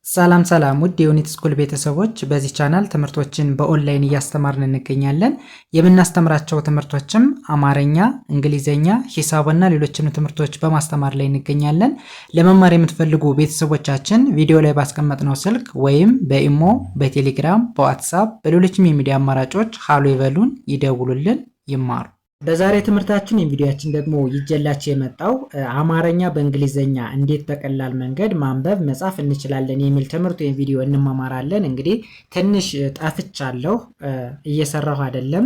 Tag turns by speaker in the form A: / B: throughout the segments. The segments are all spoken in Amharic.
A: ሰላም ሰላም ውድ የዩኒት ስኩል ቤተሰቦች፣ በዚህ ቻናል ትምህርቶችን በኦንላይን እያስተማርን እንገኛለን። የምናስተምራቸው ትምህርቶችም አማርኛ፣ እንግሊዝኛ፣ ሂሳብና ሌሎችንም ትምህርቶች በማስተማር ላይ እንገኛለን። ለመማር የምትፈልጉ ቤተሰቦቻችን ቪዲዮ ላይ ባስቀመጥነው ስልክ ወይም በኢሞ፣ በቴሌግራም፣ በዋትሳፕ፣ በሌሎችም የሚዲያ አማራጮች ሀሎ ይበሉን፣ ይደውሉልን፣ ይማሩ። በዛሬ ትምህርታችን የቪዲዮአችን ደግሞ ይዤላችሁ የመጣው አማርኛ በእንግሊዘኛ እንዴት በቀላል መንገድ ማንበብ መጻፍ እንችላለን የሚል ትምህርት ወይም ቪዲዮ እንማማራለን። እንግዲህ ትንሽ ጠፍቻለሁ፣ እየሰራሁ አይደለም።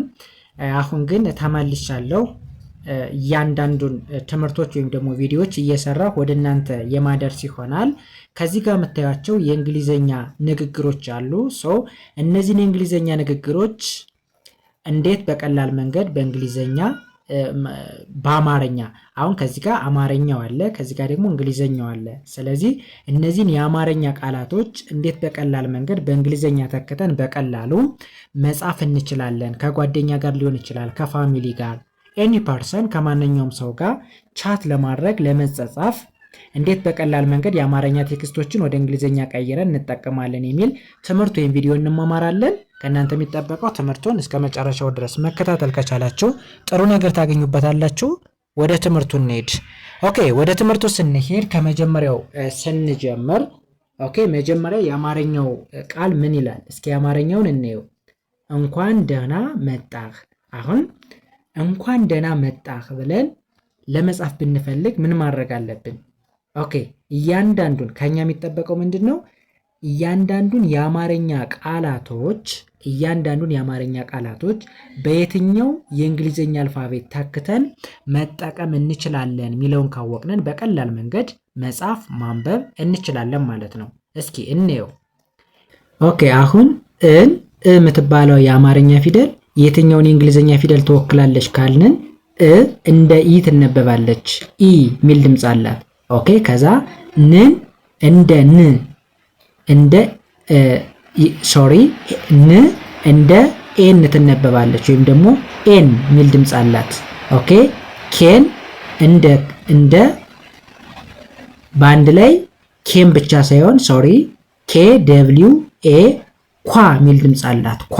A: አሁን ግን ተመልሻለሁ። እያንዳንዱን ትምህርቶች ወይም ደግሞ ቪዲዮዎች እየሰራሁ ወደ እናንተ የማደርስ ይሆናል። ከዚህ ጋር የምታዩቸው የእንግሊዘኛ ንግግሮች አሉ። So እነዚህን የእንግሊዘኛ ንግግሮች እንዴት በቀላል መንገድ በእንግሊዘኛ በአማርኛ፣ አሁን ከዚህ ጋር አማርኛው አለ፣ ከዚህ ጋር ደግሞ እንግሊዘኛው አለ። ስለዚህ እነዚህን የአማርኛ ቃላቶች እንዴት በቀላል መንገድ በእንግሊዘኛ ተክተን በቀላሉ መጻፍ እንችላለን? ከጓደኛ ጋር ሊሆን ይችላል፣ ከ family ጋር፣ any person፣ ከማንኛውም ሰው ጋር chat ለማድረግ፣ ለመጻጻፍ እንዴት በቀላል መንገድ የአማርኛ text ኦችን ወደ እንግሊዝኛ ቀይረን እንጠቀማለን የሚል ትምህርት ወይም ቪዲዮ እንማማራለን። ከእናንተ የሚጠበቀው ትምህርቱን እስከ መጨረሻው ድረስ መከታተል ከቻላችሁ ጥሩ ነገር ታገኙበታላችሁ። ወደ ትምህርቱ እንሄድ። Okay፣ ወደ ትምህርቱ ስንሄድ ከመጀመሪያው ስንጀምር፣ okay፣ መጀመሪያ የአማርኛው ቃል ምን ይላል? እስኪ የአማርኛውን እንየው። እንኳን ደህና መጣህ። አሁን እንኳን ደህና መጣህ ብለን ለመጻፍ ብንፈልግ ምን ማድረግ አለብን? Okay፣ እያንዳንዱን ከኛ የሚጠበቀው ምንድን ነው? እያንዳንዱን የአማርኛ ቃላቶች በየትኛው የእንግሊዝኛ alphabet ተክተን መጠቀም እንችላለን የሚለውን ካወቅነን በቀላል መንገድ መጻፍ ማንበብ እንችላለን ማለት ነው። እስኪ እንየው። Okay፣ አሁን እን እ የምትባለው የአማርኛ ፊደል የትኛውን የእንግሊዝኛ ፊደል ትወክላለች ካልንን እ እንደ ኢ ትነበባለች። ኢ የሚል ድምፅ አላት። Okay፣ ከዛ ንን እንደ ን እንደ፣ sorry፣ ን እንደ N ትነበባለች ወይም ደግሞ N የሚል ድምፅ አላት። Okay፣ K ን እንደ በአንድ ላይ K ን ብቻ ሳይሆን፣ sorry፣ K W A ኳ የሚል ድምፅ አላት። ኳ።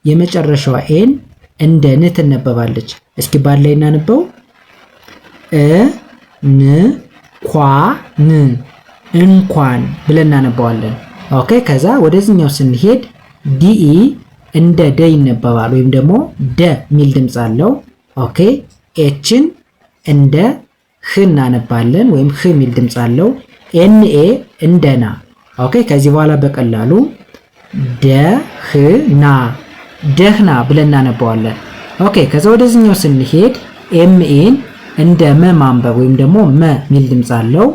A: የመጨረሻዋ N እንደ ን ትነበባለች። እስኪ ባንድ ላይ እናንበው። እ ን ኳ ን፣ እንኳን ብለን እናነባዋለን። Okay፣ ከዛ ወደዚህኛው ስንሄድ DE እንደ ደ ይነበባል ወይም ደግሞ ደ የሚል ድምፅ አለው። Okay፣ H ን እንደ ህ እናነባለን ወይም ህ የሚል ድምፅ አለው። NA እንደ ና። Okay፣ ከዚህ በኋላ በቀላሉ ደህና፣ ደህና ብለን እናነባዋለን። Okay፣ ከዛ ወደዚህኛው ስንሄድ ME ን እንደ መ ማንበብ ወይም ደግሞ መ የሚል ድምፅ አለው።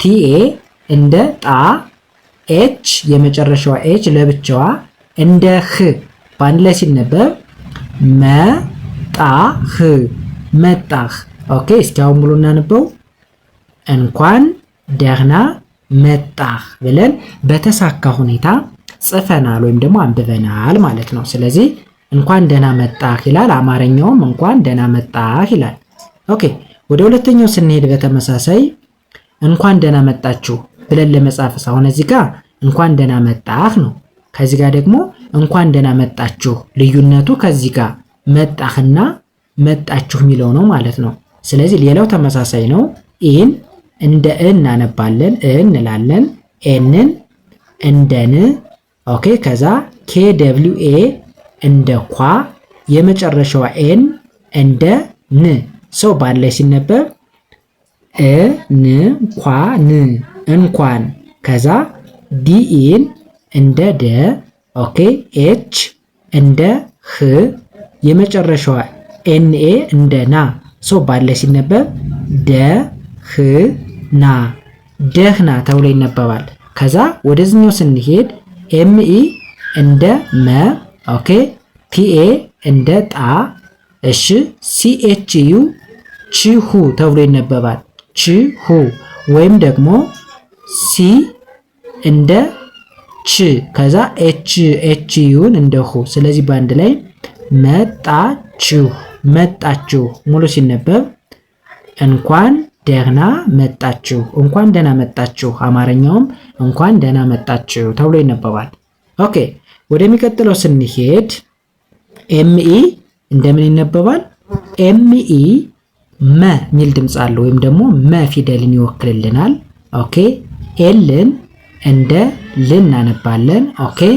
A: TA እንደ ጣ፣ H የመጨረሻዋ H ለብቻዋ እንደ ህ፣ በአንድ ላይ ሲነበብ መጣህ፣ መጣህ። Okay፣ እስኪ አሁን ሙሉ እናንበው። እንኳን ደህና መጣህ ብለን በተሳካ ሁኔታ ጽፈናል ወይም ደግሞ አንብበናል ማለት ነው። ስለዚህ እንኳን ደህና መጣህ ይላል። አማርኛውም እንኳን ደህና መጣህ ይላል። Okay፣ ወደ ሁለተኛው ስንሄድ በተመሳሳይ እንኳን ደህና መጣችሁ ብለን ለመጻፍ አሁን እዚህ ጋር እንኳን ደህና መጣህ ነው። ከዚህ ጋር ደግሞ እንኳን ደህና መጣችሁ። ልዩነቱ ከዚህ ጋር መጣህና መጣችሁ የሚለው ነው ማለት ነው። ስለዚህ ሌላው ተመሳሳይ ነው። E ን እንደ እ እናነባለን፣ እ እንላለን። N ን እንደ ን። Okay፣ ከዛ K W A እንደ ኳ፣ የመጨረሻዋ N እንደ ን። So በአንድ ላይ ሲነበብ እ ን ኳ ን፣ እንኳን። ከዛ DE ን እንደ ደ። Okay፣ H እንደ ህ፣ የመጨረሻዋ NA እንደ ና። So በአንድ ላይ ሲነበብ ደ ህ ና፣ ደህና ተብሎ ይነበባል። ከዛ ወደዚህኛው ስንሄድ ME እንደ መ። Okay፣ TA እንደ ጣ። እሺ፣ CHU ችሁ ተብሎ ይነበባል። ችሁ ወይም ደግሞ C እንደ ች፣ ከዛ H H U ን እንደ ሁ። ስለዚህ በአንድ ላይ መጣችሁ፣ መጣችሁ። ሙሉ ሲነበብ እንኳን ደህና መጣችሁ፣ እንኳን ደህና መጣችሁ። አማርኛውም እንኳን ደህና መጣችሁ ተብሎ ይነበባል። Okay፣ ወደሚቀጥለው ስንሄድ ME እንደምን ይነበባል? ME መ የሚል ድምፅ አለው ወይም ደግሞ መ ፊደልን ይወክልልናል። Okay፣ L ን እንደ ል እናነባለን። Okay፣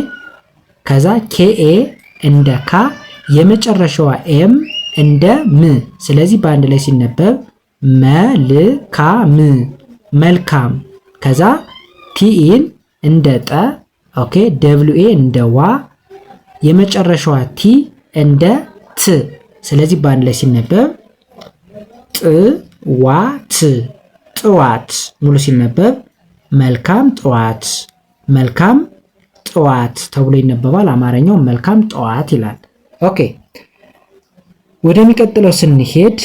A: ከዛ KA እንደ ካ፣ የመጨረሻዋ M እንደ ም። ስለዚህ በአንድ ላይ ሲነበብ መልካም፣ መልካም። ከዛ TE ን እንደ ጠ፣ okay፣ WA እንደ ዋ፣ የመጨረሻዋ T እንደ ት። ስለዚህ በአንድ ላይ ሲነበብ ጥዋት፣ ጥዋት። ሙሉ ሲነበብ መልካም ጥዋት፣ መልካም ጥዋት ተብሎ ይነበባል። አማርኛው መልካም ጠዋት ይላል። Okay፣ ወደሚቀጥለው ስንሄድ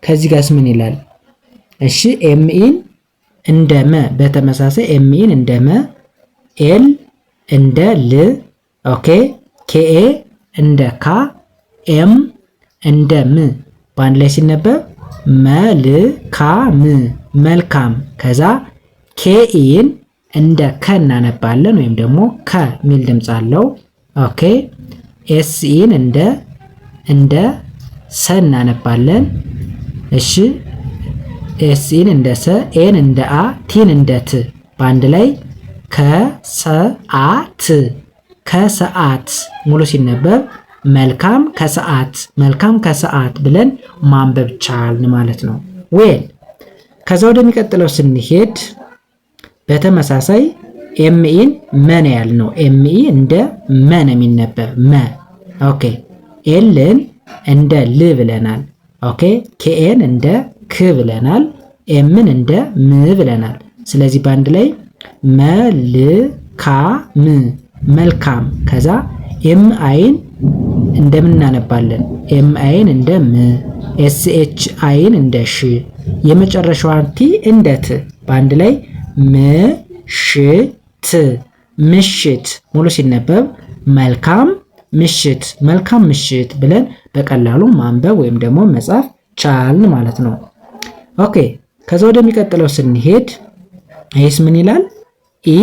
A: ከዚህ ጋርስ ምን ይላል? እሺ፣ ME ን እንደ መ፣ በተመሳሳይ ME ን እንደ መ፣ L እንደ ል፣ okay፣ KA እንደ ካ፣ M እንደ ም፣ በአንድ ላይ ሲነበብ መልካም፣ መልካም። ከዛ KE ን እንደ ከ እናነባለን ወይም ደግሞ ከ የሚል ድምፅ አለው። Okay፣ SE ን እንደ ሰ እናነባለን። እሺ፣ SE ን እንደ ሰ፣ A ን እንደ አ፣ T ን እንደ ት፣ በአንድ ላይ ከሰአት፣ ከሰዓት። ሙሉ ሲነበብ መልካም ከሰዓት፣ መልካም ከሰዓት ብለን ማንበብ ቻልን ማለት ነው። Well፣ ከዛ ወደሚቀጥለው ስንሄድ በተመሳሳይ ME ን መ ነው ያልነው። ME እንደ መ ነው የሚነበብ፣ መ። Okay፣ L ን እንደ ል ብለናል። Okay፣ KA ን እንደ ክ ብለናል። M ን እንደ ም ብለናል። ስለዚህ በአንድ ላይ መልካም፣ መልካም። ከዛ MI ን እንደምን እናነባለን? MI ን እንደ ም፣ SHI ን እንደ ሽ፣ የመጨረሻዋን T እንደ ት፣ በአንድ ላይ ምሽት፣ ምሽት። ሙሉ ሲነበብ መልካም ምሽት፣ መልካም ምሽት ብለን በቀላሉ ማንበብ ወይም ደግሞ መጻፍ ቻልን ማለት ነው። Okay፣ ከዛ ወደሚቀጥለው ስንሄድ ይህስ ምን ይላል? E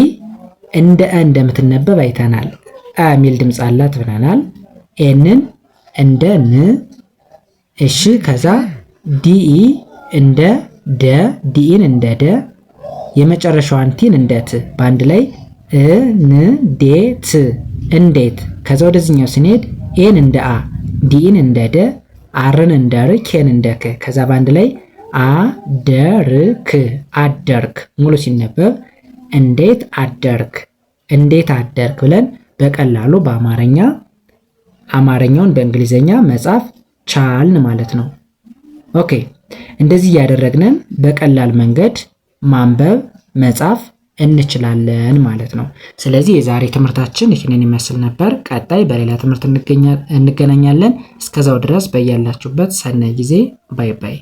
A: እንደ እ እንደምትነበብ አይተናል። አ የሚል ድምፅ አላት ብለናል። N ን እንደ ን፣ እሺ፣ ከዛ DE እንደ ደ፣ DE ን እንደ ደ፣ የመጨረሻዋን T ን እንደ ት፣ በአንድ ላይ እንዴት፣ እንዴት። ከዛ ወደዚህኛው ስንሄድ A ን እንደ አ፣ DE ን እንደ ደ፣ R ን እንደ ር፣ K ን እንደ ክ፣ ከዛ በአንድ ላይ አደርክ፣ አደርክ። ሙሉ ሲነበብ እንዴት አደርክ፣ እንዴት አደርክ ብለን በቀላሉ በአማርኛ አማርኛውን በእንግሊዝኛ መጻፍ ቻልን ማለት ነው። Okay፣ እንደዚህ እያደረግንን በቀላል መንገድ ማንበብ መጻፍ እንችላለን ማለት ነው። ስለዚህ የዛሬ ትምህርታችን ይህንን ይመስል ነበር። ቀጣይ በሌላ ትምህርት እንገናኛለን። እስከዛው ድረስ በያላችሁበት ሰናይ ጊዜ። Bye bye።